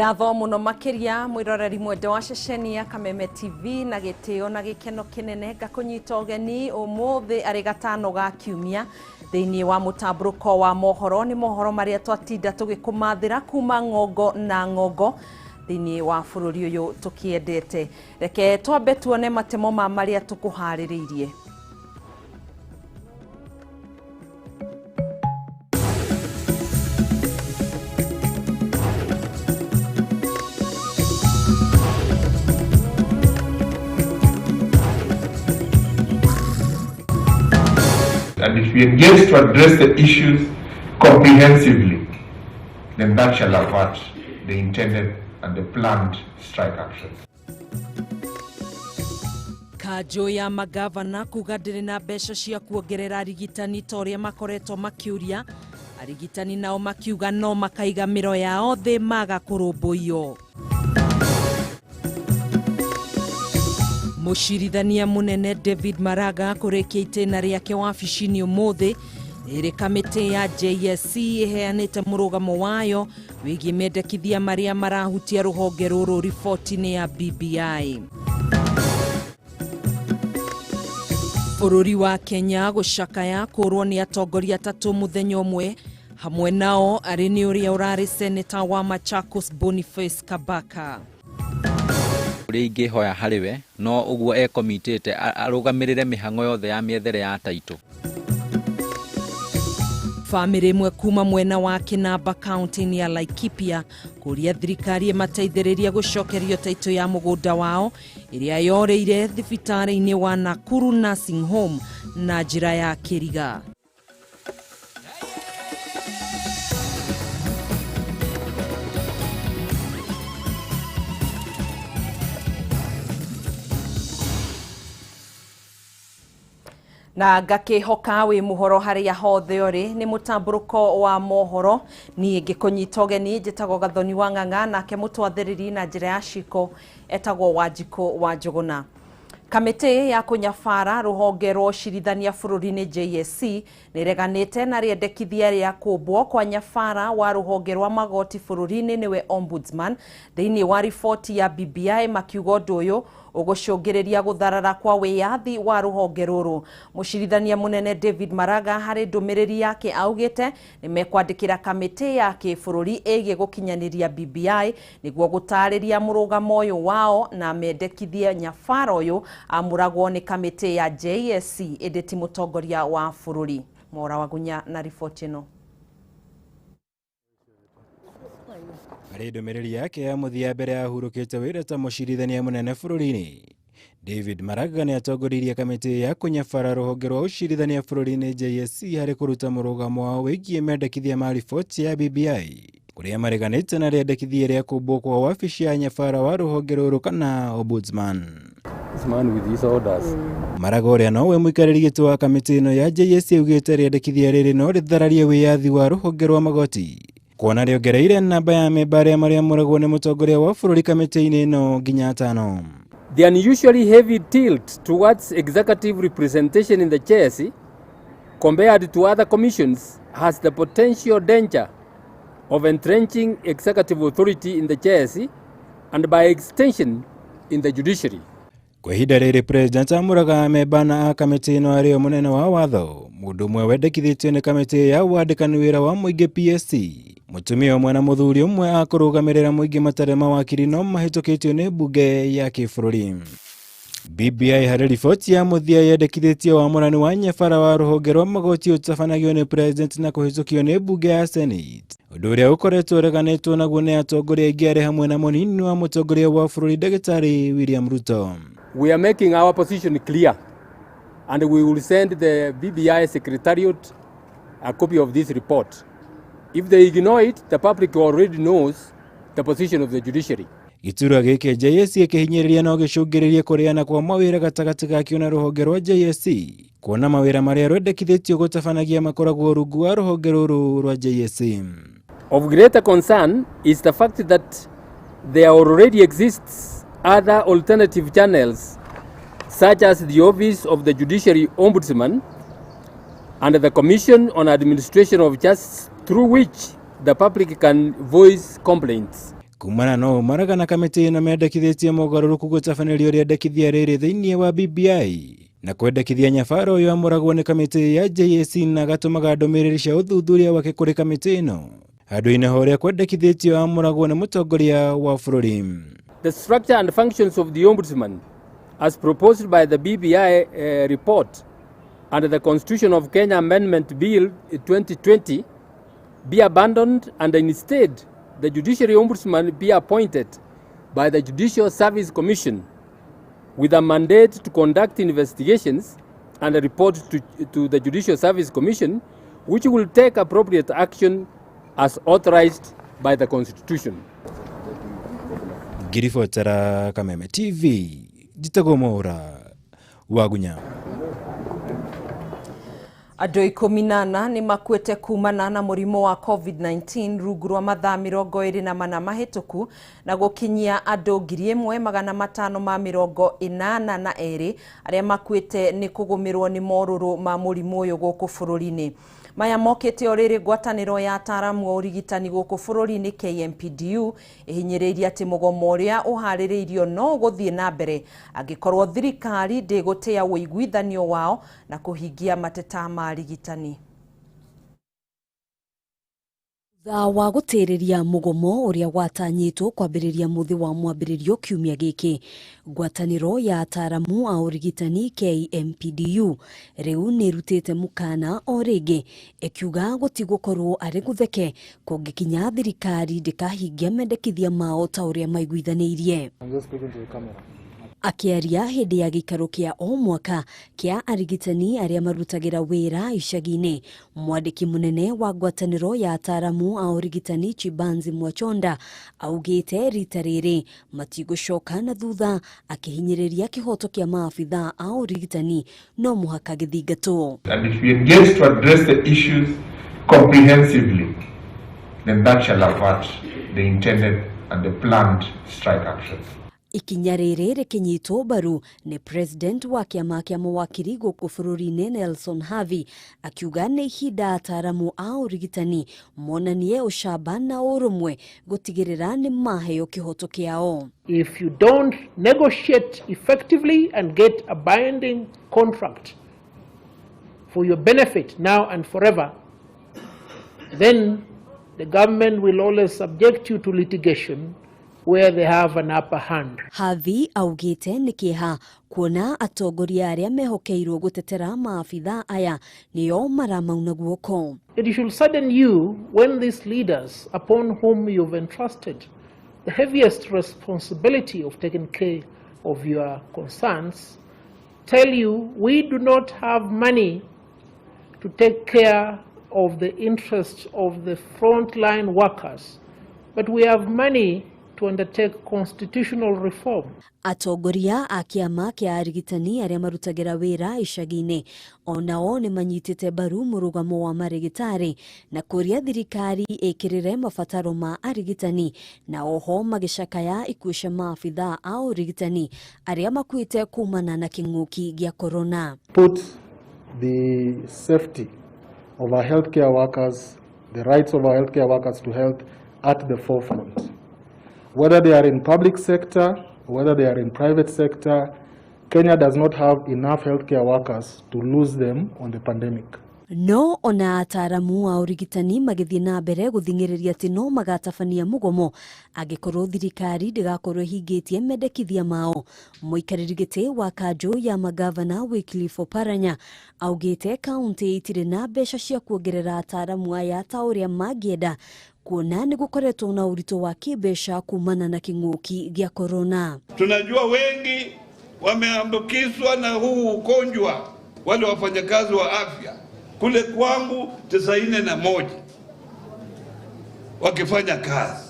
Ngatho muno makiria mwiroreri mwende wa ceceni ya Kameme TV na gitio na gikeno kinene ngakunyita ugeni umuthi ari gatano ga kiumia thiini wa mutamburuko wa mohoro. Ni mohoro maria twatinda tugikumathira kuma ng'ongo na ng'ongo thiini wa bururi uyu tukiendete. Reke twambe tuone matemo ma maria tukuhaririirie. And if we engage to address the issues comprehensively, then that shall avert the intended and the planned strike action. Kanjũ ya magavana kuga ndĩrĩ na mbeca cia kuongerera arigitani ta ũrĩa makoretwo makiuria. Arigitani nao makiuga no makaiga mĩro yao thĩ maga kũrũmbũiyo. Mũcirithania mũnene David Maraga kũrĩkia itĩna rĩake wabici-inĩ ũmũthĩ. Ĩrĩ kamĩtĩ ya JSC ĩheanĩte mũrũgamo wayo wĩgiĩ mendekithia marĩa marahutia rũhonge rũrũ riboti-inĩ ya BBI. Bũrũri wa Kenya gũcakaya kũrwo nĩ atongoria atatũ mũthenya ũmwe, hamwe nao arĩ nĩ ũrĩa ũrarĩ seneta wa Machakos Boniface Kabaka. Ũrĩa ingĩhoya harĩ we no ũguo ekomitĩte arũgamĩrĩre mĩhang'o yothe ya mĩethere ya taitũ. Bamĩrĩ ĩmwe kuma mwena wa Kinamba kaunti-inĩ ya Laikipia kũria thirikari ĩmateithĩrĩrie gũcokerio taitũ ya mũgũnda wao ĩrĩa yorĩire thibitarĩ-inĩ wa Nakuru Nursing Home na njĩra ya kĩriga. Na ngakihoka wi muhoro haria hothe uri ni mutamburuko wa mohoro. Ni ngikunyita ugeni njitagwo Gathoni wa Ng'ang'a, nake mutwathiriri na njira ya ciko etagwo Wanjikũ wa Njũgũna. Kamĩtĩ ya kũnyabara rũhonge rwa ũcirithania bũrũri-inĩ JSC nĩreganĩte na rĩendekithia rĩa kũmbwo kwa nyabara wa rũhonge rwa magoti bũrũri-inĩ nĩwe Ombudsman thĩinĩ wa riboti ya BBI, makiuga ũndũ ũyũ ũgũcũngĩrĩria gũtharara kwa wĩyathi wa rũhonge rũrũ. Mũcirithania mũnene David Maraga harĩ ndũmĩrĩri yake augĩte nĩmekwandĩkĩra kamĩtĩ ya kĩbũrũri ĩgiĩ gũkinyanĩria BBI nĩguo gũtarĩria mũrũgamo ũyũ wao na mendekithie nyabara ũyũ amũragwo nĩ kamĩtĩ ya JSC ĩndĩ ti mũtongoria wa bũrũri. Mora Wagunya na riboti ĩno. Harĩ ndũmĩrĩri yake ya mũthia mbere ya ahurũkĩte wĩra ta mũcirithania mũnene bũrũri-inĩ, David Maraga nĩ atongoririe kamĩtĩ ya kũnyabara rũhonge rwa ũcirithania bũrũri-inĩ JSC harĩ kũruta mũrũgamo wao wĩgiĩ mendekithia ma riboti ya BBI kũrĩa mareganĩte na rĩendekithia rĩa kũmbwo kwa wabici ya nyabara wa rũhonge rũrũ kana Ombudsman. This man with his orders. Maraga ũrĩa nowe mũikarĩri gĩtĩ wa kamĩtĩ ĩno ya JSC augĩte rĩendekithia rĩrĩ no rĩthararie wĩyathi wa rũhonge rwa magoti kuona rĩongereire namba ya memba arĩa marĩamũragwo nĩ mũtongoria wa bũrũri kamĩtĩ-inĩ ĩno nginya atano. The unusually heavy tilt towards executive representation in the JSC compared to other commissions has the potential danger of entrenching executive authority in the JSC and by extension in the judiciary. Kwa ihinda rĩrĩ president amũraga amemba na a kamĩtĩ ĩno arĩ o mũnene wa watho, mũndũ ũmwe wendekithĩtio nĩ kamĩtĩ ya wandĩkani wĩra wa mũingĩ PSC, mũtumia ũmwe na mũthuri ũmwe a kũrũgamĩrĩra mũingĩ matarĩ mawakiri no mahĩtũkĩtio nĩ mbunge ya kĩbũrũri. BBI harĩ riboti ya mũthia yendekithĩtie wamũrani wa nyabara wa rũhonge rwa magoti ũtabanagio nĩ president na kũhĩtũkio nĩ mbunge ya Senate, ũndũ ũrĩa ũkoretwo ũreganĩtwo naguo nĩ atongoria aingĩ arĩ hamwe na mũnini wa mũtongoria wa bũrũri Ndagĩtarĩ William Ruto. We are making our position clear and we will send the BBI Secretariat a copy of this report. If they ignore it, the public already knows the position of the judiciary. Gĩturwa gĩkĩ JSC ĩkĩhinyĩrĩria no gĩcũngĩrĩrie kũrĩana kwa mawĩra gatagatĩ gakĩo na rũhonge rwa JSC, kuona mawĩra marĩa rwendekithĩtio gũtabanagia makoragwo rungu wa rũhonge rũrũ rwa JSC. Of greater concern is the fact that there already exists other alternative channels such as the Office of the Judiciary Ombudsman and the Commission on Administration of Justice, through which the public can voice complaints. Kumana no maragana kamĩtĩ ĩno mendekithĩtie mogarũrũku gũtabanĩrio rĩendekithia rĩrĩ thĩinĩ wa BBI na kwendekithia nyabaro ũyũ amũragwo nĩ kamĩtĩ ya JSC na gatũmaga ndũmĩrĩri cia ũthuthuria wake kũrĩ kamĩtĩ ĩno handũ-inĩ ha ũrĩa kwendekithĩtio amũragwo nĩ mũtongoria wa bũrũri. The structure and functions of the Ombudsman as proposed by the BBI report and the Constitution of Kenya Amendment Bill 2020 be abandoned and instead the Judiciary Ombudsman be appointed by the Judicial Service Commission with a mandate to conduct investigations and a report to the Judicial Service Commission, which will take appropriate action as authorized by the Constitution. Ngiribotera Kameme TV, njĩtagwo Mwaura Wagunya. Andũ 14 nĩ makuĩte kumana na mũrimũ wa COVID-19 rungu rwa mathaa 24 mahĩtũku na gũkinyia andũ 1582 arĩa makuĩte nĩ kũgũmĩrwo nĩ morũrũ ma mũrimũ ũyũ gũkũ bũrũri-inĩ. Maya mokĩte o rĩrĩ ngwatanĩro ya ataaramu a ũrigitani gũkũ bũrũri-inĩ KMPDU ĩhinyĩrĩirie atĩ mũgomo ũrĩa ũharĩrĩirio no ũgũthiĩ na mbere angĩkorwo thirikari ndĩgũtĩa ũiguithanio wao na kũhingia mateta ma arigitani. Thutha wa gũtĩrĩria mũgomo ũrĩa watanyĩtwo kwambĩrĩria mũthĩ wa mwambĩrĩrio kiumia gĩkĩ, ngwatanĩro ya ataaramu a ũrigitani KMPDU rĩu nĩĩrutĩte mũkana o rĩngĩ ĩkiuga gũtigũkorwo arĩ gũtheke kũngĩkinya thirikari ndĩkahingia mendekithia mao ta ũrĩa maiguithanĩirie. Akĩaria hĩndĩ ya gĩikaro kĩa o mwaka kĩa arigitani arĩa marutagĩra wĩra icagi-inĩ, mwandĩki mũnene wa ngwatanĩro ya ataaramu a ũrigitani Chibanzi Mwachonda augĩte rita rĩrĩ matigũcoka na thutha, akĩhinyĩrĩria kĩhoto kĩa maabithaa a ũrigitani no mũhaka gĩthingatwo. And if we engage to address the issues comprehensively, then that shall avert the intended and the planned strike actions. Ikinya rĩrĩ rĩkĩnyitwo mbaru nĩ president wa kĩama kĩa mawakiri gũkũ bũrũri-inĩ Nelson Havi akiuga nĩ ihinda ataaramu a ũrigitani monanie ũcamba na ũrũmwe gũtigĩrĩra nĩ maheo kĩhoto kĩao. If you don't negotiate effectively and get a binding contract for your benefit now and forever, then the government will always subject you to litigation where they have an upper hand. Havi augĩte nĩ kĩeha kuona atongoria arĩa mehokeirwo gũtetera maabithaa aya nĩo maramauna guoko. It should sadden you when these leaders upon whom you've entrusted the heaviest responsibility of taking care of your concerns tell you we do not have money to take care of the interests of the frontline workers, but we have money to undertake constitutional reform. Atongoria a kĩama kĩa arigitani arĩa marutagĩra wĩra icagi-inĩ onao nĩ manyitĩte mbaru mũrũgamo wa marĩgĩtarĩ na kũria thirikari ĩkĩrĩre mabataro ma arigitani na oho magĩcakaya ikuũ cia maabithaa a ũrigitani arĩa makuĩte kumana na kĩng'ũki gĩa corona. Put the safety of our healthcare workers, the rights of our healthcare workers to health at the forefront. Whether they are in public sector, whether they are in private sector, Kenya does not have enough healthcare workers to lose them on the pandemic. No ona ataaramu a ũrigitani magĩthiĩ na mbere gũthing'ĩrĩria atĩ no magatabania mũgomo angĩkorwo thirikari ndĩgakorwo ĩhingĩtie mendekithia mao. Mũikarĩri gĩtĩ wa kanjũ ya magavana Wycliffe Oparanya augĩte kaũntĩ itirĩ na mbeca cia kuongerera ataaramu aya ta ũrĩa mangĩenda kuona nĩ gũkoretwo na ũritũ wa kĩmbeca kumana na kĩng'ũki gĩa corona. Tunajua wengi wameambukizwa na huu ugonjwa, wale wafanyakazi wa afya kule kwangu 91 wakifanya kazi,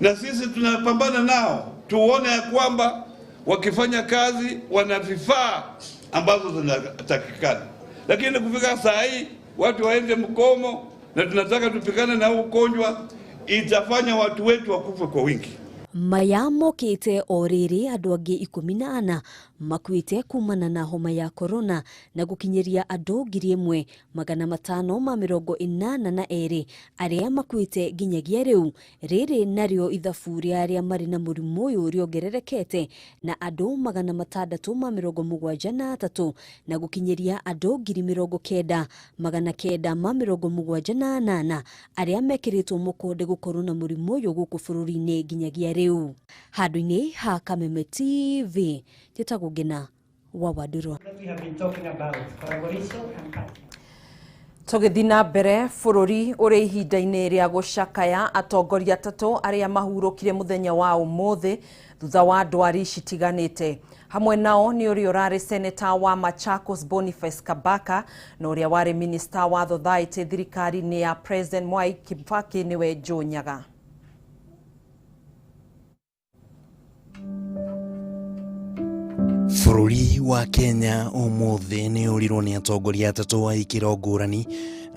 na sisi tunapambana nao tuone ya kwamba wakifanya kazi wana vifaa ambazo zinatakikana, lakini kufika saa hii watu waende mgomo na tunataka tupigane na huu ugonjwa, itafanya watu wetu wakufe kwa wingi. Maya mokĩte o rĩrĩ andũ angĩ 14 makuĩte kumana na homa ya corona na gũkinyĩria andũ 1582 arĩa makuĩte nginyagia rĩu. Rĩrĩ narĩo ithabu rĩa arĩa marĩ na mũrimũ ũyũ rĩongererekete na andũ 673 na gũkinyĩria andũ 90,978 arĩa mekĩrĩtwo mũkonde gũkorwo na mũrimũ ũyũ gũkũ bũrũri-inĩ nginyagia rĩu. Handũ-inĩ ha Kameme TV, njĩtagwo Ngina wa Wandũrũ. Tũgĩthiĩ na mbere, bũrũri ũrĩ ihinda-inĩ rĩa gũcakaya atongoria atatũ arĩa mahurũkire mũthenya wa ũmũthĩ thutha wa ndwari citiganĩte. Hamwe nao nĩ ũrĩa ũrarĩ seneta wa Machakos Boniface Kabaka na ũrĩa warĩ minista wa Thothaitĩ thirikari-inĩ ya President Mwai Kibaki nĩwe Joe Nyaga. Bũrũri wa Kenya ũmũthĩ nĩ ũrirwo nĩ atongoria atatũ a ikĩro ngũrani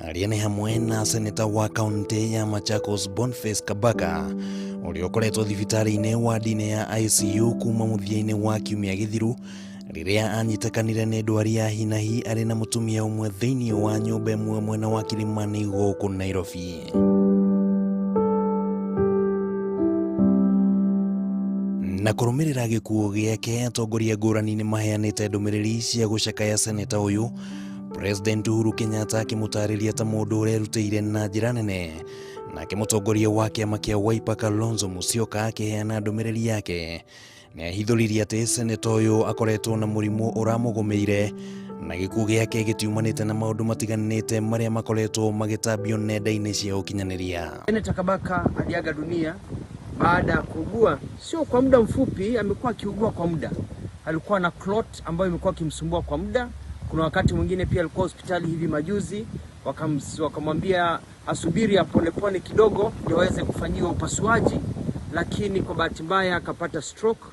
arĩa nĩ hamwe na seneta wa kaunti ya Machakos Boniface Kabaka ũrĩa ũkoretwo thibitarĩ-inĩ wadi-inĩ ya ICU kuma mũthia-inĩ wa kiumia gĩthiru rĩrĩa anyitĩkanire nĩ ndwari ya hinahi arĩ na mũtumia ũmwe thĩinĩ wa nyũmba ĩmwe mwena wa Kilimani gũkũ Nairobi. Na kũrũmĩrĩra gĩkuũ gĩake, atongoria ngũrani nĩ maheanĩte ndũmĩrĩri cia gũcakaya seneta ũyũ, President Uhuru Kenyatta akĩmũtarĩria ta mũndũ ũrerutĩire na njĩra nene, nake mũtongoria wa kĩama kĩa Wiper Kalonzo Musyoka akĩheana ndũmĩrĩri yake nĩ ahithũririe atĩ seneta ũyũ akoretwo na mũrimũ ũramũgũmĩire na gĩkuũ gĩake gĩtiumanĩte na maũndũ matiganĩte marĩa makoretwo magĩtambio nenda-inĩ cia ũkinyanĩria. Seneta Kabaka aliaga dunia baada ya kuugua, sio kwa muda mfupi, amekuwa akiugua kwa muda. Alikuwa na clot ambayo imekuwa ikimsumbua kwa muda. Kuna wakati mwingine pia alikuwa hospitali hivi majuzi, wakamwambia asubiri aponepone kidogo ndio aweze kufanyiwa upasuaji, lakini kwa bahati mbaya akapata stroke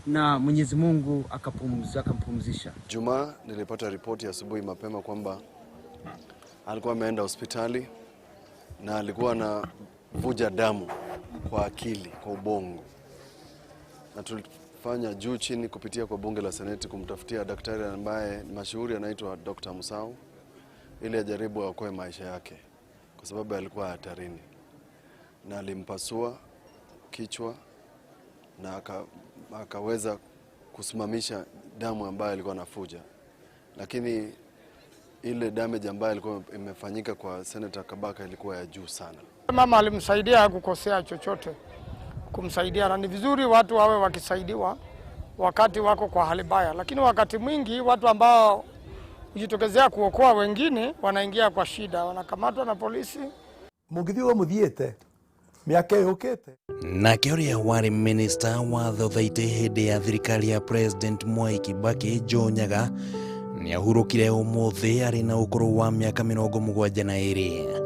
na Mwenyezi Mungu akampumzisha. Jumaa nilipata ripoti asubuhi mapema kwamba alikuwa ameenda hospitali na alikuwa na vuja damu kwa akili, kwa ubongo. Na tulifanya juu chini kupitia kwa bunge la seneti kumtafutia daktari ambaye ni mashuhuri anaitwa Dr. Musau ili ajaribu aokoe maisha yake kwa sababu alikuwa hatarini. Na alimpasua kichwa na akaweza kusimamisha damu ambayo alikuwa anafuja. Lakini ile damage ambayo ilikuwa imefanyika kwa Senator Kabaka ilikuwa ya juu sana. Mama alimsaidia, hakukosea chochote kumsaidia, na ni vizuri watu wawe wakisaidiwa wakati wako kwa hali mbaya, lakini wakati mwingi watu ambao hujitokezea kuokoa wengine wanaingia kwa shida, wanakamatwa na polisi. Mũngĩthiĩ mũthiĩte mĩaka yũkĩte. Nake ũrĩa warĩ minista wa Thothaitĩ hĩndĩ ya thirikari ya President Mwai Kibaki Joe Nyaga nĩ ahurũkire ũmũthĩ arĩ na ũkũrũ wa mĩaka 72.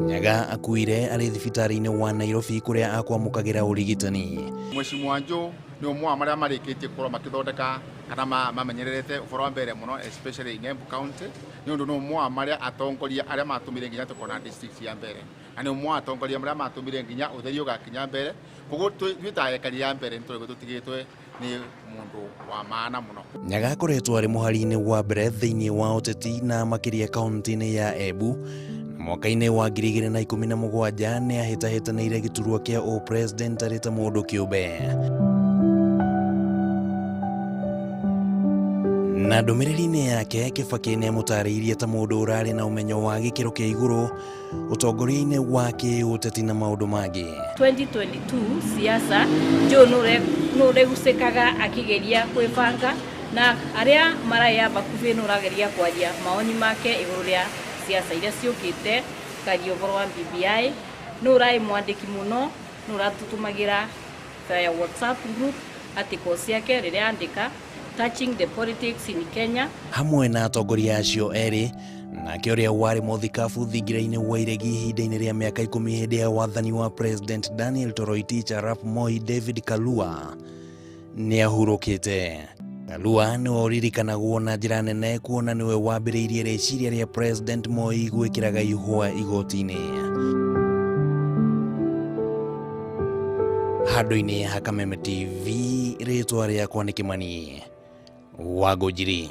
Nyaga akuire arĩ thibitarĩ-inĩ wa Nairobi kũrĩa akwamũkagĩra ũrigitani. Mheshimiwa Joe nĩ ũmwe wa marĩa marĩkĩtie gũkorwo makĩthondeka kana mamenyererete ũhoro wa mbere mũno especially in Embu County nĩ ũndũ nĩ ũmwe wa marĩa atongoria arĩa matũmire nginya tũkona district ya mbere na nĩ ũmwe wa atongoria marĩa matũmire nginya ũtheri ũgakinya mbere, koguo twĩ ta ekari ya mbere nĩ tũrĩgwo tũtigĩtwe nĩ mũndũ wa maana mũno. Nyaga akoretwo arĩ mũhari-inĩ wa mbere thĩinĩ wa ũteti na makĩria kaunti-inĩ ya Embu. Mwaka-inĩ wa 2017 nĩ ahĩtahĩtanĩire gĩturwa kĩa ũ-president arĩ ta mũndũ kĩũmbe. Na ndũmĩrĩri-inĩ yake, Kibaki nĩ amũtarĩirie ta mũndũ ũrarĩ na ũmenyo wa gĩkĩro kĩa igũrũ ũtongoria-inĩ wa kĩũteti na maũndũ mangĩ. 2022 siasa Joe nũregucĩkaga akĩgeria kwĩbanga na arĩa maraya bakubĩ nũrageria kwaria maoni make igũrũ rĩa siasa iria ciũkĩte karia ũhoro wa BBI. Nũraĩ mwandĩki mũno, nũratũtũmagĩra via WhatsApp group articles ciake rĩrĩa andĩka touching the politics in Kenya. Hamwe na atongoria acio erĩ, nake ũrĩa warĩ mũthikabu thingira-inĩ wa iregi ihinda-inĩ rĩa mĩaka 10 hĩndĩ ya wathani wa President Daniel Toroitich arap Moi David Kalua nĩ ahurũkĩte. Kalua nĩwe ũririkanagwo na njĩra nene kuona nĩwe wambĩrĩirie rĩciria rĩa President Moi gwĩkĩraga ihũa igoti-inĩ. Handũ-inĩ ha Kameme TV, rĩtwa rĩakwa nĩ Kimani wa Ngũnjiri.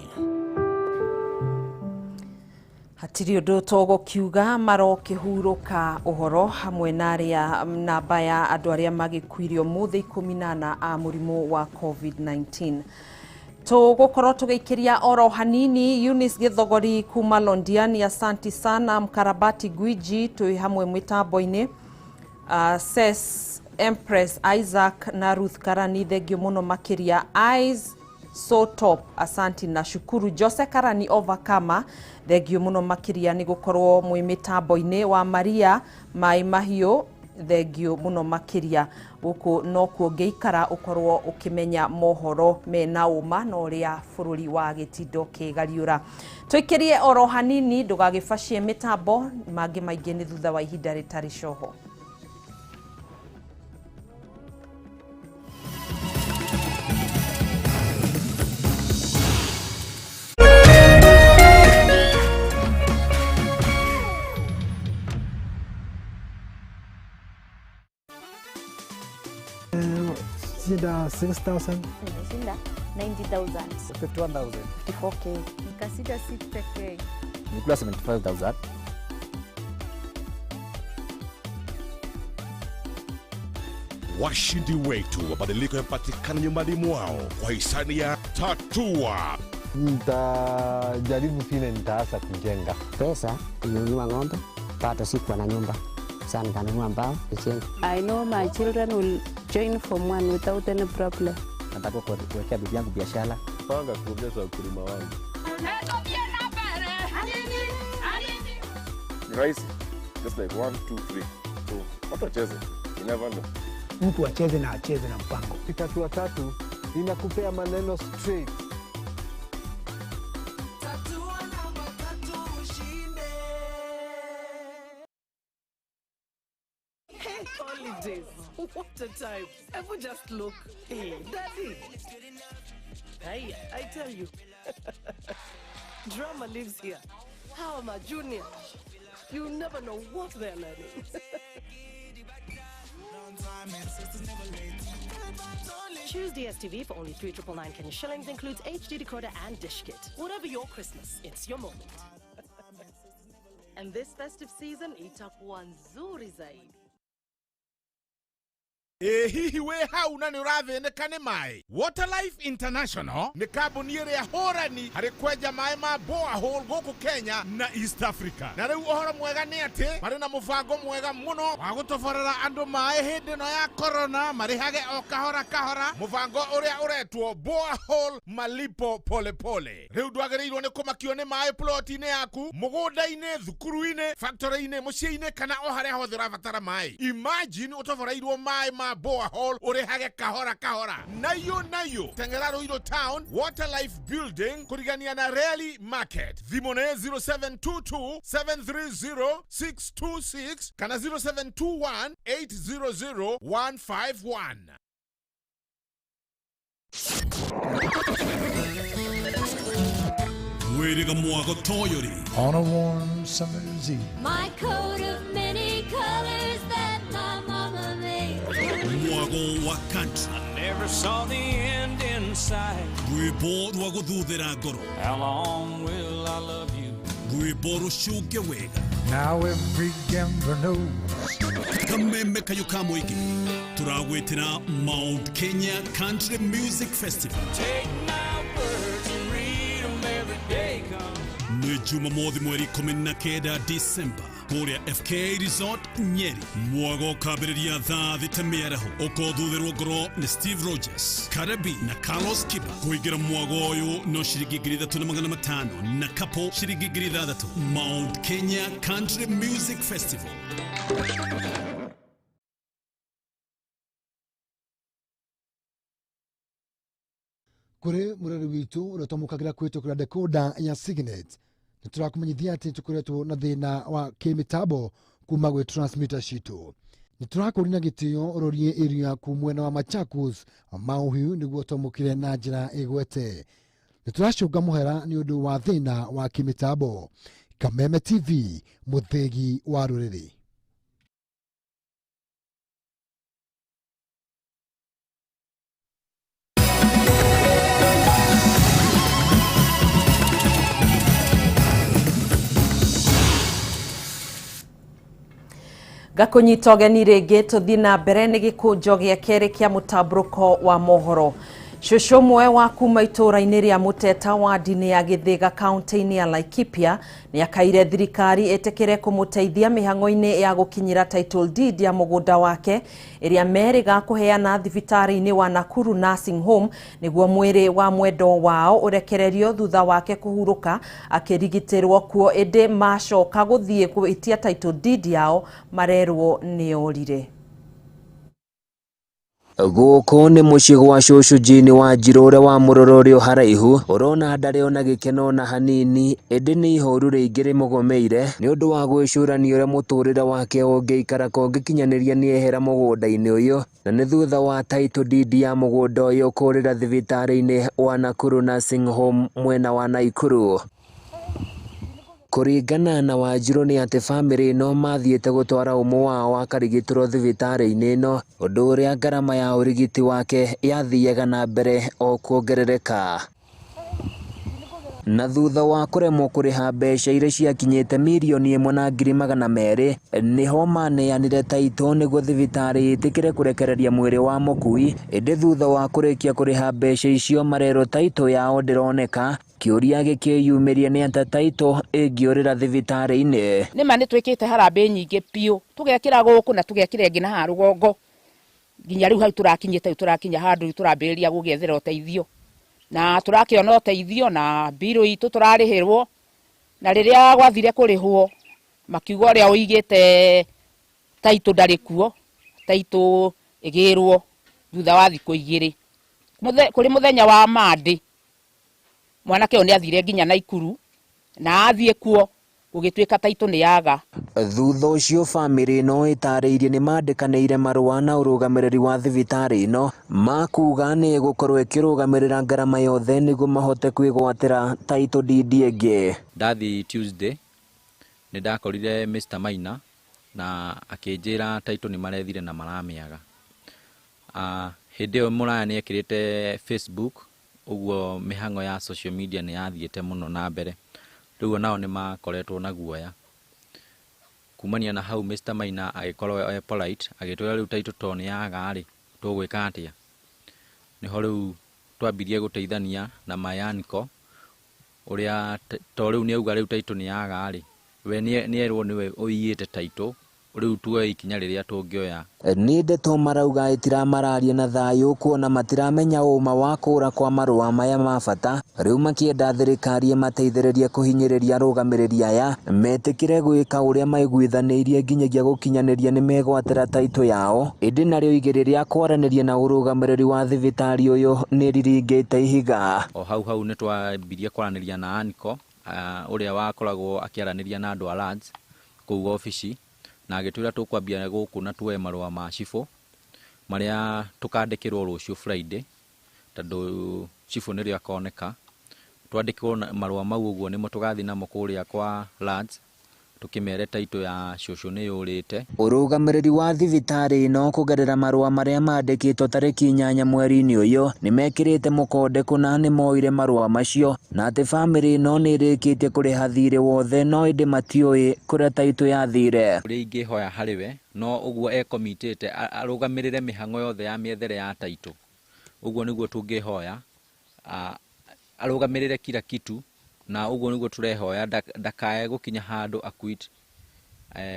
Hatirĩ ũndũ tũgũkiuga marokĩhurũka ũhoro hamwe na arĩa namba ya andũ arĩa magĩkuire ũmũthĩ 14 a mũrimũ wa COVID-19. Tũgũkorwo tũgĩikĩria oro hanini Eunice Gĩthogori kuma Londiani, asanti sana. Mkarabati Gwiji twĩ hamwe mĩtambo-inĩ. Ses Empress Isaac na Ruth Karani, thengio mũno makĩria. Eyes so top, asanti na shukuru. Jose Karani Overcomer, thengio mũno makĩria nĩ gũkorwo mwĩ mĩtambo-inĩ. Wa Maria Mai Mahiũ, thengio mũno makĩria. Gũkũ nokuo ngĩikara ũkorwo ũkĩmenya mohoro mena ũma na ũrĩa bũrũri wa gĩtindo kĩgariũra. Tũikĩrie oro hanini, ndũgagĩbacie mĩtambo, mangĩ maingĩ nĩ thutha wa ihinda rĩtarĩ coho. Shinda 6,000. Nimeshinda 90,000. 51,000. 54K. Nikashinda 60K. Nilikula 75,000. Washindi wetu, mabadiliko yapatikana nyumbani mwao kwa hisani ya Tatua. Nitajaribu vile nitaanza kujenga. Pesa nilinunua ng'ombe, bado sikuwa na nyumba. Sasa nikanunua mbao nijenge. I know my children will join form 1 without any problem. Nataka kuwekea bibi yangu biashara. Panga kuongeza ukulima wangu. Ni rahisi. Just like 1, 2, 3. So, watu wacheze. You never know. Mtu acheze na acheze na mpango. Tatua tatu inakupea maneno straight. Holidays. What a time. Ever just look. Hey, Daddy. Hey, I tell you. Drama lives here. How am I, Junior? You never know what they're learning. Choose DSTV for only 3,999 Kenya shillings. Includes HD decoder and dish kit. Whatever your Christmas, it's your moment. And this festive season, itakuwa nzuri zaidi. Hihi we hau na nĩ ũrathĩnĩka nĩ maĩ. Waterlife International nĩ kambuni ĩrĩa hũrani harĩ kwenja maĩ ma borehole gũkũ Kenya na East Africa. Na rĩu ũhoro mwega nĩ atĩ marĩ na mũbango mwega mũno wa gũtoborera andũ maĩ hĩndĩ ĩno ya corona, marĩhage o kahora kahora, mũbango ũrĩa ũretwo borehole malipo pole pole. Rĩu ndwagĩrĩirwo nĩ kũmakio nĩ maĩ ploti-inĩ yaku, mũgũnda-inĩ, thukuru-inĩ, factory-inĩ, mũciĩ-inĩ kana o harĩa hothe ũrabatara maĩ. Imagine ũtoboreirwo maĩ ma borehole urehage kahora kahora. Nayo nayo Tengera Ruiru Town, Waterlife Building, kurigania na Rally Market. Thimũ nĩ 0722 730 626 kana 0721 800 151. Mwiriga mwago toyori. On a warm summer's eve. My coat of many colors that my mama made. Mwago wa country. I never saw the end in sight. Rwĩmbo rwa gũthuthĩra ngoro. How long will I love you? Rwĩmbo rũcunge wega. Now every gambler knows. Kameme kayũ ka mũingĩ. Tũragwĩtĩra Mount Kenya Country Music Festival. Take my words and read 'em every day come. Nĩ Jumamothi mweri 19 December kũrĩa FK Resort Nyeri. Mwago ũkambĩrĩria thaa 6 mĩaraho. Ũkũthuthĩrwo ngoro nĩ Steve Rogers, Karabi na Carlos Kiba. Kũingĩra mwago ũyũ no ciringi 3,500 na couple ciringi 6,000. Mount Kenya Country Music Festival. Kuri mureri witu uria twamukagira kwitukira decoder ya Signet, niturakumenyithia ati tukoretwo na thina wa kimitambo kuma gwi transmitter citu. Niturakuria na gitio urorie area yaku mwena wa Machakos Mauhiu niguo twamukire na njira igwete. Nituracunga muhera ni undu wa thina wa kimitambo. Kameme TV, muthegi wa ruriri. Ngakũnyita ũgeni rĩngĩ tũthiĩ na mbere nĩ gĩkũnjo gĩa kerĩ kĩa mũtambũrũko wa mohoro. Cũcũ ũmwe wa kuma itũũra-inĩ rĩa Mũteta wadi-inĩ ya Gĩthĩga kaunti-inĩ ya Laikipia nĩ akaire thirikari ĩtĩkĩre kũmũteithia mĩhang'o-inĩ ya gũkinyĩra title deed ya mũgũnda wake ĩrĩa merĩga kũheana thibitarĩ-inĩ wa Nakuru Nursing Home nĩguo mwĩrĩ wa mwendwa wao ũrekererio thutha wake kũhurũka akĩrigitĩrwo kuo, ĩndĩ macoka gũthiĩ gwĩtia title deed yao marerwo nĩyorire. Gũkũ nĩ mũciĩ gwa cũcũ Jane Wanjirũ ũrĩa wa mũrora ũrĩ o haraihu ũrona ndarĩ ona gĩkeno ona hanini, ĩndĩ nĩ ihoru rĩingĩ rĩmũgũmĩire nĩ ũndũ wa gwĩcũrania ũrĩa mũtũrĩre wake ũngĩikara kũngĩkinyanĩria nĩehera mũgũnda-inĩ ũyũ, na nĩ thutha wa title deed ya mũgũnda ũyũ kũrĩra thibitarĩ-inĩ wa Nakuru Nursing Home mwena wa Naikuru. Kũringana na Wanjirũ nĩ atĩ bamĩrĩ ĩno mathiĩte gũtwara ũmwe wao akarigitĩrwo thibitarĩ-inĩ ĩno, ũndũ ũrĩa ngarama ya ũrigiti wake yathiaga na mbere o kuongerereka. Na thutha wa kũremwo kũrĩha mbeca iria ciakinyĩte 1,200,000 nĩho maneanire taito nĩguo thibitarĩ ĩtĩkĩre kũrekereria mwĩrĩ wa mũkui, ĩndĩ thutha wa kũrĩkia kũrĩha mbeca icio marerwo taito yao ndĩroneka. Kĩũria gĩkĩyumĩria nĩ atĩ taito ĩngĩũrĩra thibitarĩ-inĩ. Nĩma nĩ twĩkĩte harambĩ nyingĩ biũ, tũgekĩra gũkũ na tũgekĩra ĩngĩ na haha rũgongo, nginya rĩu hau tũrakinyĩte, rĩu tũrakinya handũ rĩu tũrambĩrĩria gũgĩethera ũteithio, na tũrakĩona ũteithio na mbirũ itũ tũrarĩhĩrwo, na rĩrĩa gwathire kũrĩhwo makiuga ũrĩa ũigĩte taito ndarĩ kuo, taito ĩgĩrwo thutha wa thikũ igĩrĩ. Kũrĩ mũthenya wa Monday mwanake ũyũ nĩ athire nginya Naikuru, na athiĩ kuo gũgĩtuĩka taito nĩ yaga. Thutha ũcio bamĩrĩ ĩno ĩtarĩirie nĩ mandĩkanĩire marũa na ũrũgamĩrĩri wa thibitarĩ ĩno makuga nĩ ĩgũkorwo ĩkĩrũgamĩrĩra ngarama yothe nĩguo mahote kwĩgwatĩra title deed ĩngĩ. Ndathi Tuesday nĩ ndakorire Mr Maina na akĩnjĩra taito nĩ marethire na maramĩaga. Hĩndĩ ĩyo mũraya nĩ ekĩrĩte Facebook, ũguo mĩhang'o ya social media nĩ yathiĩte mũno na mbere, rĩu onao nĩ makoretwo na guoya. Kumania na hau Mr Maina agĩkorwo e polite agĩtwĩra rĩu taito to nĩ yaga rĩ, tũgwĩka atĩa? Nĩho rĩu twambirie gũteithania na Mayaniko ũrĩa to rĩu nĩauga rĩu taito nĩ yaga rĩ, we nĩerwo nĩwe ũiyĩte taito, rĩu tuoe ikinya rĩrĩa tũngĩoya. Nĩ ndeto marauga itiramararia na thayũ kuona matiramenya ũma wa kũra kwa marũa maya ma bata, rĩu makĩenda thirikari ĩmateithĩrĩrie kũhinyĩrĩria arũgamĩrĩri aya metĩkĩre gwĩka ũrĩa maiguithanĩirie nginyagia gũkinyanĩria nĩ megwatĩra taito yao, ĩndĩ narĩo igĩrĩ rĩa kwaranĩria na ũrũgamĩrĩri wa thibitarĩ ũyũ nĩ riringĩte ihiga. O hau hau nĩ twambirie kwaranĩria na Aniko ũrĩa wakoragwo akĩaranĩria na andũ a lands kũu obici, na agĩtwĩra tũkwambia gũkũ na tuoe marũa ma cibũ marĩa tũkandĩkĩrwo rũciũ Friday, tondũ cibũ nĩrĩo akoneka. Twandĩkĩrwo marũa mau ũguo nĩmo tũgathiĩ namo kũrĩa kwa lands tũkĩmere taito ya cũcũ nĩ yũrĩte. Ũrũgamĩrĩri wa thibitarĩ ĩno kũgerera marũa marĩa mandĩkĩtwo tarĩki 8 mweri-inĩ ũyũ nĩ mekĩrĩte mũkonde kũna nĩ moire marũa macio, na atĩ bamĩrĩ ĩno nĩ ĩrĩkĩtie kũrĩha thirĩ wothe no ĩndĩ matiũĩ kũrĩa taito yathire. Ũrĩa ingĩhoya harĩ we no ũguo ekomitĩte arũgamĩrĩre mĩhang'o yothe ya mĩethere ya taito, ũguo nĩguo tũngĩhoya arũgamĩrĩre kila kitu, na ũguo nĩguo tũrehoya ndakae gũkinya handũ aquit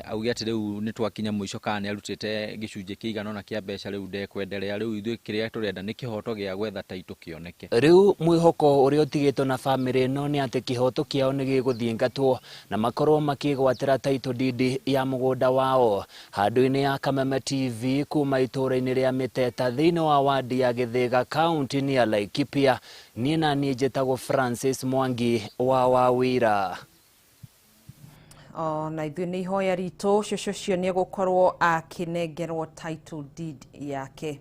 auge atĩ rĩu nĩ twakinya mũico kana nĩ arutĩte gĩcunjĩ kĩigana ũna kĩa mbeca rĩu ndekwenderea. Rĩu ithuĩ kĩrĩa tũrenda nĩ kĩhoto gĩa gwetha taito kĩoneke. Rĩu mwĩhoko ũrĩa ũtigĩtwo na bamĩrĩ ĩno nĩ atĩ kĩhoto kĩao nĩ gĩgũthingatwo na makorwo makĩgwatĩra title deed ya mũgũnda wao. Handũ-inĩ ya Kameme TV kuma itũũra-inĩ rĩa Mĩteta thĩinĩ wa wadi ya Gĩthĩga kaunti-inĩ ya Laikipia, niĩ na niĩ njĩtagwo Francis Mwangi wa Wawira. Na ithuĩ nĩ ihoya ritũ cũcũ ũcio nĩ egũkorwo akĩnengerwo title deed yake.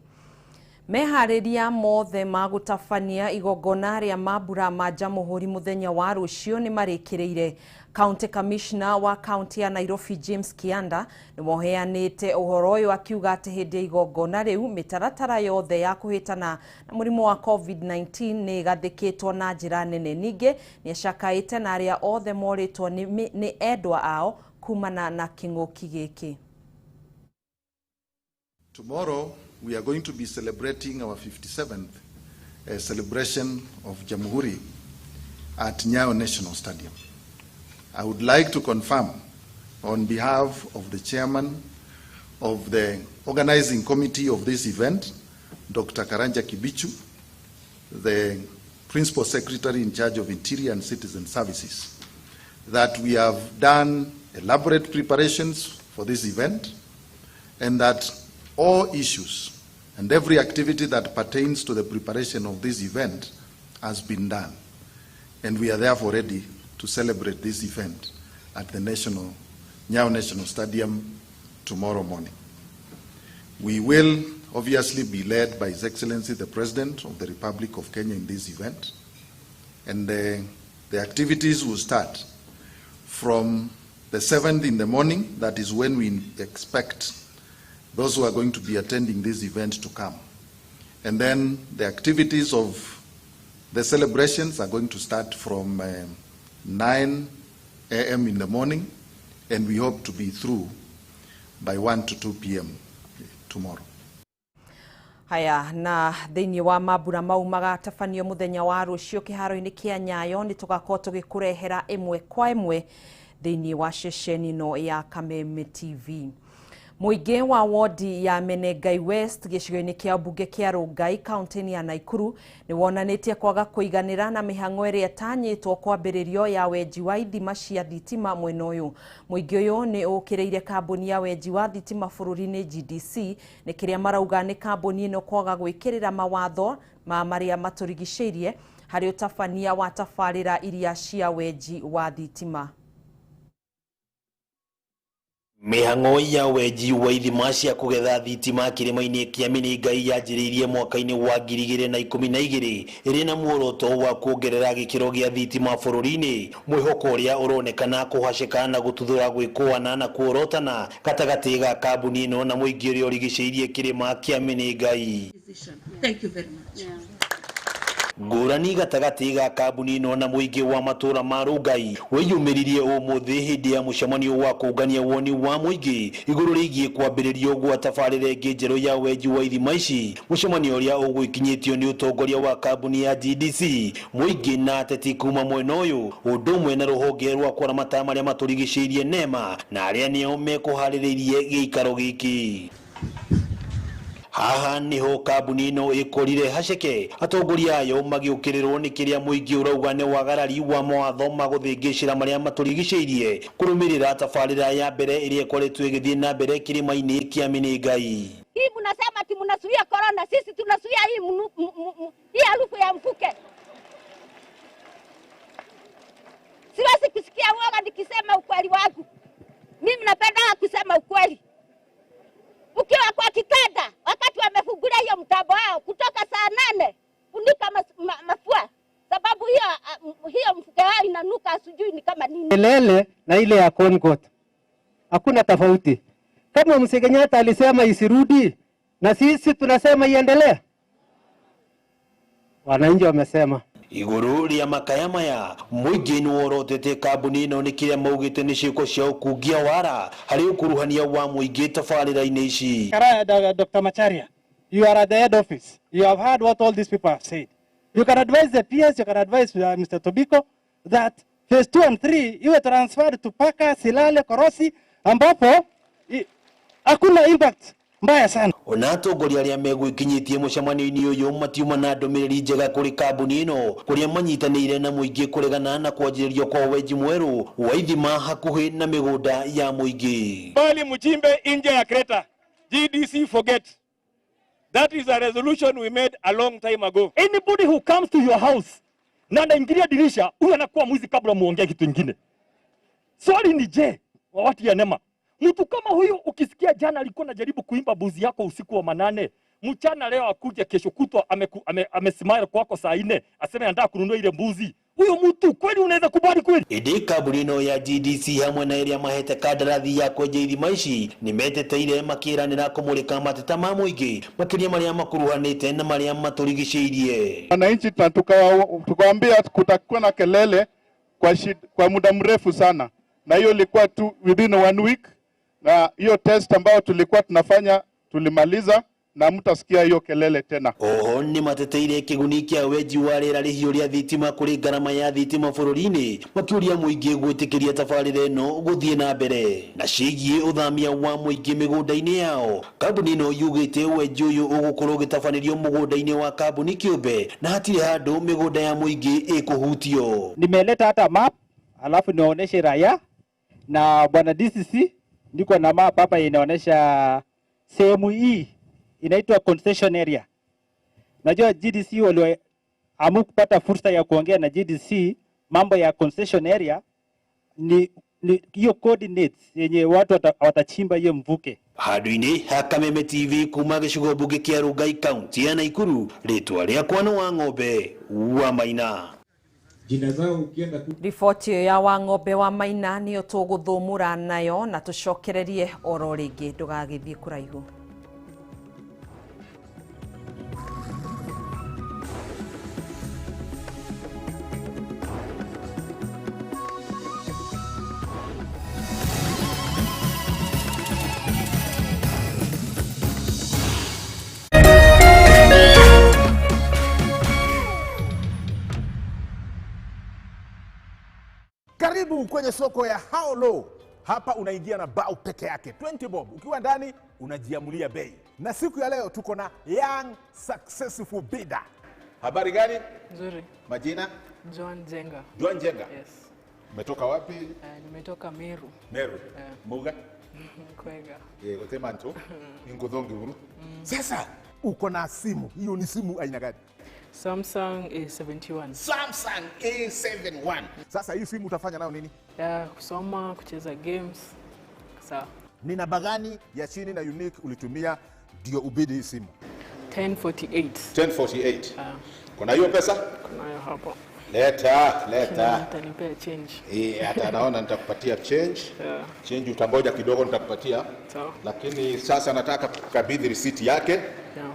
Meharĩria mothe ma gũtabania igongona rĩa mambura ma Jamhuri mũthenya wa rũciũ nĩ marĩkĩrĩire. County Commissioner wa kaunti ya Nairobi James Kianda nĩ woheanĩte ũhoro ũyũ akiuga atĩ hĩndĩ ya igongona rĩu mĩtaratara yothe ya kũhĩtana na mũrimũ wa COVID-19 nĩ ĩgathĩkĩtwo na njĩra nene. Ningĩ nĩ acakaĩte na arĩa othe morĩtwo nĩ endwa ao kumana na kĩng'ũki gĩkĩ. Tomorrow we are going to be celebrating our 57th celebration of Jamhuri at Nyayo National Stadium. I would like to confirm on behalf of the chairman of the organizing committee of this event, Dr. Karanja Kibichu, the Principal Secretary in charge of Interior and Citizen Services, that we have done elaborate preparations for this event and that all issues and every activity that pertains to the preparation of this event has been done. And we are therefore ready to celebrate this event at the Nyayo National Stadium tomorrow morning. We will obviously be led by His Excellency the President of the Republic of Kenya in this event, and the activities will start from the 7th in the morning. That is when we expect those who are going to be attending this event to come. And then the activities of the celebrations are going to start from 9 a.m. in the morning, and we hope to be through by 1 to 2 p.m. tomorrow. Haya, na thĩinĩ wa mambura mau magatabanio mũthenya wa rũciũ kĩharo-inĩ kĩa Nyayo nĩ tũgakorwo tũgĩkũrehera ĩmwe kwa ĩmwe thĩinĩ wa ceceni ĩno ya Kameme TV. Mũingĩ wa wodi ya Menengai West gĩcigo-inĩ kĩa mbunge kĩa Rongai kaunti-inĩ ya Nakuru nĩ wonanĩtie kwaga kũiganĩra na mĩhang'o ĩrĩa ĩtanyĩtwo kwambĩrĩrio ya wenji wa ithima cia thitima mwena ũyũ. Mũingĩ ũyũ nĩ ũkĩrĩire kambuni ya wenji wa thitima bũrũri-inĩ GDC nĩ kĩrĩa marauga nĩ kambuni ĩno kwaga gwĩkĩrĩra mawatho ma marĩa matũrigicĩirie harĩ ũtabania wa tabarĩra iria cia wenji wa thitima. Mĩhang'o ya wenji wa ithima cia kũgetha thitima kĩrĩma-inĩ kĩa Menengai yanjĩrĩirie mwaka-inĩ wa 2012 ĩrĩ na muoroto wa kuongerera gĩkĩro gĩa thitima bũrũri-inĩ, mwĩhoko ũrĩa ũronekana kũhacĩka na gũtuthũra gwĩkũana na kuorotana gatagatĩ ga kambuni ĩno na mũingĩ ũrĩa ũrigicĩirie kĩrĩma kĩa Menengai. Thank you very much. Yeah. Ngũrani gatagatĩ ga kambuni ĩno na mũingĩ wa matũra ma Rongai wĩyumĩririe ũmũthĩ hĩndĩ ya mũcemanio wa kũngania woni wa mũingĩ igũrũ rĩgiĩ kwambĩrĩrio gwa tabarĩra ĩngĩ njerũ ya wenji wa ithima ici, mũcemanio ũrĩa ũgũikinyĩtio nĩ ũtongoria wa kambuni ya GDC, mũingĩ na ateti kuma mwena ũyũ ũndũ ũmwe na rũhonge rwa kũramata marĩa matũrigicĩirie NEMA na arĩa nĩo mekũharĩrĩirie gĩikaro gĩkĩ. Haha niho kambuni ĩno ĩkorire haceke atongoria ayo magĩũkĩrĩrwo nĩ kĩrĩa mũingĩ ũrauga nĩ wagarari wa mawatho ma gũthĩngĩcĩra marĩa matũrigicĩirie kũrũmĩrĩra tabarĩra ya mbere ĩrĩa ĩkoretwo ĩgĩthiĩ na mbere kĩrĩma-inĩ kĩa Menengai. Hii mnasema ati mnazuia corona, sisi tunazuia hii harufu ya mfuke. Siwezi kusikia woga nikisema ukweli wangu. Mimi napenda kusema ukweli. Ukiwa kwa kitanda wakati wamefungulia hiyo mtambo wao kutoka saa 8 funika mafua, sababu hiyo mfuke wao inanuka sijui ni kama nini. Kelele na ile ya Concord hakuna tofauti. Kama Mzee Kenyatta alisema isirudi na sisi tunasema iendelee. Wananchi wamesema iguru ria makaya maya mũingĩ nĩ worotete kambuni ĩno nĩ kĩrĩa maugĩte nĩ ciĩko cia ũkungia wara harĩ ũkuruhania wa mũingĩ tabarĩra-inĩ ici. Dr. Macharia, you are at the head office. You have heard what all these people have said. You can advise the PS, you can advise Mr. Tobiko that phase 2 and 3 iwe transferred to Paka, Silale, Korosi ambapo hakuna impact mbaya sana. Ona atongoria arĩa megwĩkinyĩtie mũcemanio-inĩ ũyũ matiuma na ndũmĩrĩri njega kũrĩ kambuni ĩno kũrĩa manyitanĩire na mũingĩ kũregana na kwanjĩrĩrio kwa wenji mwerũ wa ithima hakuhĩ na mĩgũnda ya mũingĩ. Bali mchimbe nje ya Kreta. GDC forget. That is a resolution we made a long time ago. Anybody who comes to your house na anaingilia dirisha, huyu anakuwa mwizi kabla muongee kitu kingine. Swali ni je, wa watu ya NEMA, mtu kama huyu ukisikia jana alikuwa anajaribu kuimba buzi yako usiku wa manane, mchana leo akuje kesho kutwa amesimama kwako saa 4 aseme anataka kununua ile mbuzi, huyo mtu kweli unaweza kubali kweli? Ĩndĩ kambuni ĩno ya GDC hamwe na ĩrĩa mahete kandarathi ya kwenja ithima ici nĩmeteteire makĩranĩra kũmũrĩka mateta ma mũingĩ makĩria marĩa makuruhanĩte na marĩa matũrigicĩirie. Wananchi tukawaambia kutakuwa na kelele kwa muda mrefu sana, na hiyo ilikuwa tu within 1 week, na hiyo test ambayo tulikuwa tunafanya Tulimaliza na mtasikia hiyo kelele tena. Oho nĩ mateteire kĩguni kĩa wenji wa rĩera rĩhiũ rĩa thitima kũrĩ ngarama ya thitima bũrũri-inĩ, makĩũria mũingĩ gwĩtĩkĩria tabarĩra ĩno gũthiĩ na mbere. Na ciĩgiĩ ũthamia wa mũingĩ mĩgũnda-inĩ yao, kambuni ĩno yugĩte wenji ũyũ ũgũkorwo ũgĩtabanĩrio mũgũnda-inĩ wa kambuni kĩũmbe na hatirĩ handũ mĩgũnda ya mũingĩ ĩkũhutio. Nimeleta hata map alafu niwaoneshe raia na bwana DCC, niko na map hapa inaonesha sehemu hii inaitwa concession area. Najua GDC waliamua kupata fursa ya kuongea na GDC mambo ya concession area ni hiyo coordinates yenye watu watachimba hiyo mvuke. Handũ-inĩ ha Kameme TV kuma gĩcigo mbunge kĩa Rongai kaunti ya Nakuru, rĩtwa rĩakwa nĩ Wang'ombe wa Maina. Riboti ĩyo ya Wang'ombe wa Maina nĩyo tũgũthũmũra nayo na tũcokererie oro rĩngĩ, ndũgagĩthiĩ kũraihu. Karibu kwenye soko ya How Low. Hapa unaingia na bao peke yake 20 bob. Ukiwa ndani unajiamulia bei. Na siku ya leo tuko na young successful bidder. Habari gani? Nzuri. Majina? Joan Jenga. Joan Jenga. Yes. Umetoka wapi? Nimetoka Meru. Meru. Muga? Kwega. Gotema nto. Ingothongi buru. Sasa uko na simu. Hiyo ni simu aina gani? Samsung A71. Samsung A71. Sasa hii simu utafanya nayo nini? Ya kusoma, kucheza games. Sawa. Ni namba gani ya chini na unique ulitumia ndio ubidi hii simu? 1048. 1048. Kuna hiyo pesa? Kunayo hapo. Leta, leta. Utanipea change. Hata naona nitakupatia change. Yeah. Change utangoja kidogo nitakupatia. Sawa. Lakini sasa nataka kukabidhi receipt yake. Yeah.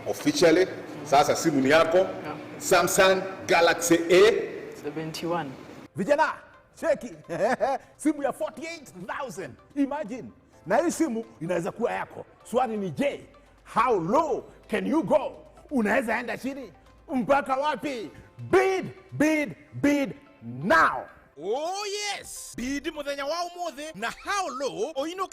Officially. Sasa simu ni yako. Yeah. Samsung Galaxy A71. Vijana, cheki. Simu ya 48,000. Imagine. Na hii simu inaweza kuwa yako. Swali ni je, how low can you go? Unaweza enda chini mpaka wapi? Bid, bid, bid now. Oh yes. Bid muthenya wa umuthi na how low oinuke.